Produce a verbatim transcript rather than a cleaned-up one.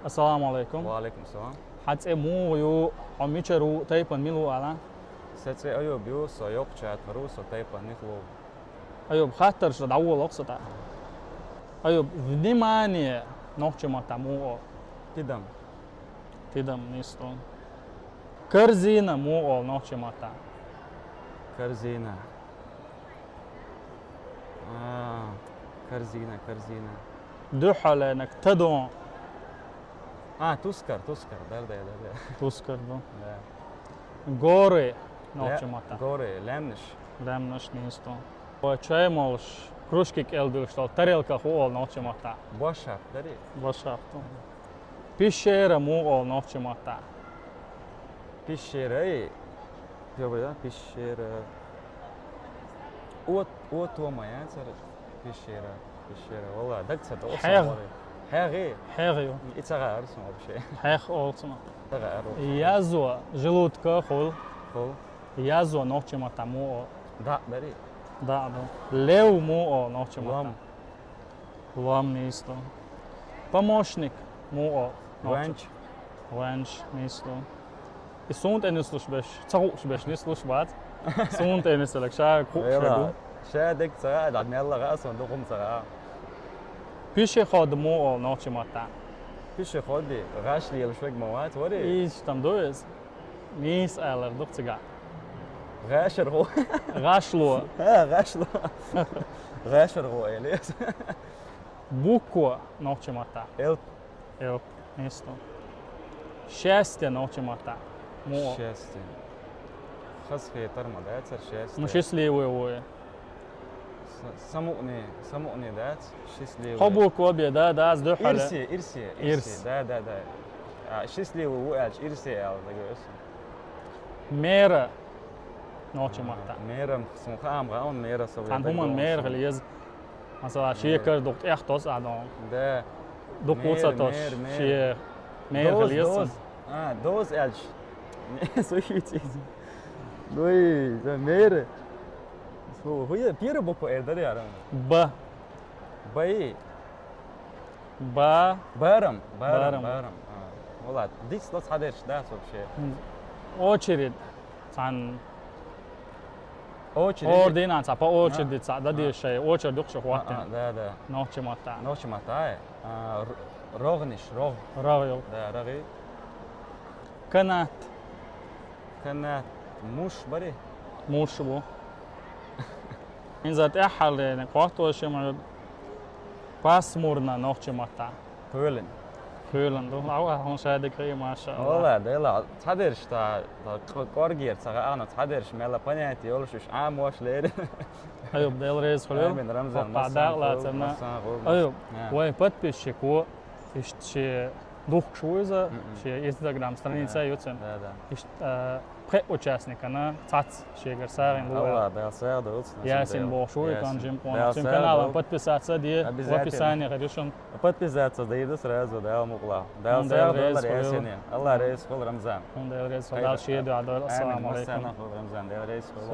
Ассаламу алейкум. Ва алейкум салам. Хьа цӀе муха ю, хьо мичара ву, тайпан мила ву ала? Са цӀе Аюб ю, со Йоккхача-Юртара ву, со тайпан Нихлу. Аюб, хаттараш дӀаволалахь со тӀа. Аюб, внимание, нохчийн маттахь муха оал? Тидам. Тидам, нийса ду. Корзина муха оал нохчийн маттахь? Корзина. А, корзина, корзина. Дуьххьалденаг тадон. А, тускар, тускар, дар-дар, дар-дар. Тускар ду. Да. Горы нохчийн маттахь? Горы, лаьмнаш. Лаьмнаш, нийса ду. Вай чай молуш, кружки кӀел дуьллуш долу тарелках муха оал нохчийн маттахь? Бошап, дарий? Бошап ду. Пещера муха оал нохчийн маттахь? Пещера, эй, пещера. От, от тома яцара. Пещера, пещера. Валла, даг ца до. ХьегӀ. ХьегӀ, эй. ХьегӀ ю. И ца гӀар сун вообще. ХьегӀ оал цунах. Ца гӀар. Язва, желудка, хул. Хул. Язва нохчийн маттахь муха оал? ДаӀ, дарий? ДаӀ ду. Лев муха оал нохчийн маттахь? Лом. Лом, нийса ду. Помощник муха оал нохчийн? Венч. Венч, нийса ду. И суна тӀе нислуш берш, ца хууш берш нислуш бац. Суна тӀе нислаг, ша хууш ду. Ша дерг ца гӀа, дӀа мелла гӀа, сон дукхум ца гӀа. Пешеход муха оал нохчийн маттахь? Пешеход, гӀаш лелаш верг ма вац, вари? Иштта ду иза. Нийса алар ду цигахь. ГӀашар гӀо. ГӀашло. А, гӀашло. ГӀашар гӀо, элес. Буква нохчийн маттахь? Элп. Элп, нийса ду. Счастье нохчийн маттахь муха оал? Счастье. Хазахетар ма дацара счастье. Ну, счастливый ву. Са-, самукъане, самукъане дац, счастливый. Кхо буква бен, да, да, аз дуьххьара. Ирсе, ирсе, ирсе. Ирс. Да, да, да. А, счастливый ву аьлча, ирсе аьлла дагайо аса. Мера нохчийн маттахь? Мера, сан хаам гӀа, он мера со. Цхьана хӀуманна мера хила еза. Масала, шекар дукха тӀехтос а дон. Да. Дукха ву ца тосуш, шен мера хила еза. Доза, доза. А, доза аьлча. Со хӀуьйцу иза. Дуй, за мера. Фу, хӀу е, первая буква эр дари ара? Б. Бай. Ба. Барам, барам, барам. А, ну ладно. Дицло цхьадерш дац вообще. Очередь. Цхьана очередь. Ординан цхьа по очереди цхьа дадеш шай. Очередь дукха шу хӀоттина. А, да, да. Нохчийн маттахь. Нохчийн маттахь, а? А, р-, рогӀниш, рогӀ. РогӀ ю. Да, рогӀи. Канат. Канат. Муш бари? Муш бу. ХӀинца тӀаьххьарлера кхоттош ма ю. Пасмурно нохчийн маттахь? Кхоьлина. Кхоьлина ду. Ава, хӀун шадик хи, машалла. Валла, дела, цхьадерш та, та кӀ-, кӀоргера ца гӀа, но цхьадерш мелла понятие йолуш уьш Ӏамош лерина. Аюб, Дела реза хуьлда. Амин, Рамзан, хӀокху массанхула, дакъа лацарна. Массанхула. Аюб, вай подписчик ву, иштта шен духкуш ву иза, шен Instagram страница ю цуьнан. Да, да. Иштта, а, пхеа участникана цхьацца шегара сагӀина лу. Алла, Дала сагӀа долу цунна. Ясин бохуш ву, и кан жимкъона. Цуьнан каналан подписаться де, в описании хир ю шуна. Подписаться де, да, сразу, Дала мукъла. Дала сагӀа долу Ясине. Алла реза хуьлда, Рамзан. ХӀун Дела реза хуьлда, Дала шен дуьхьа дойла. Ассаламу алейкум. Амин. Массанхула, Рамзан, Дела реза хуьлда.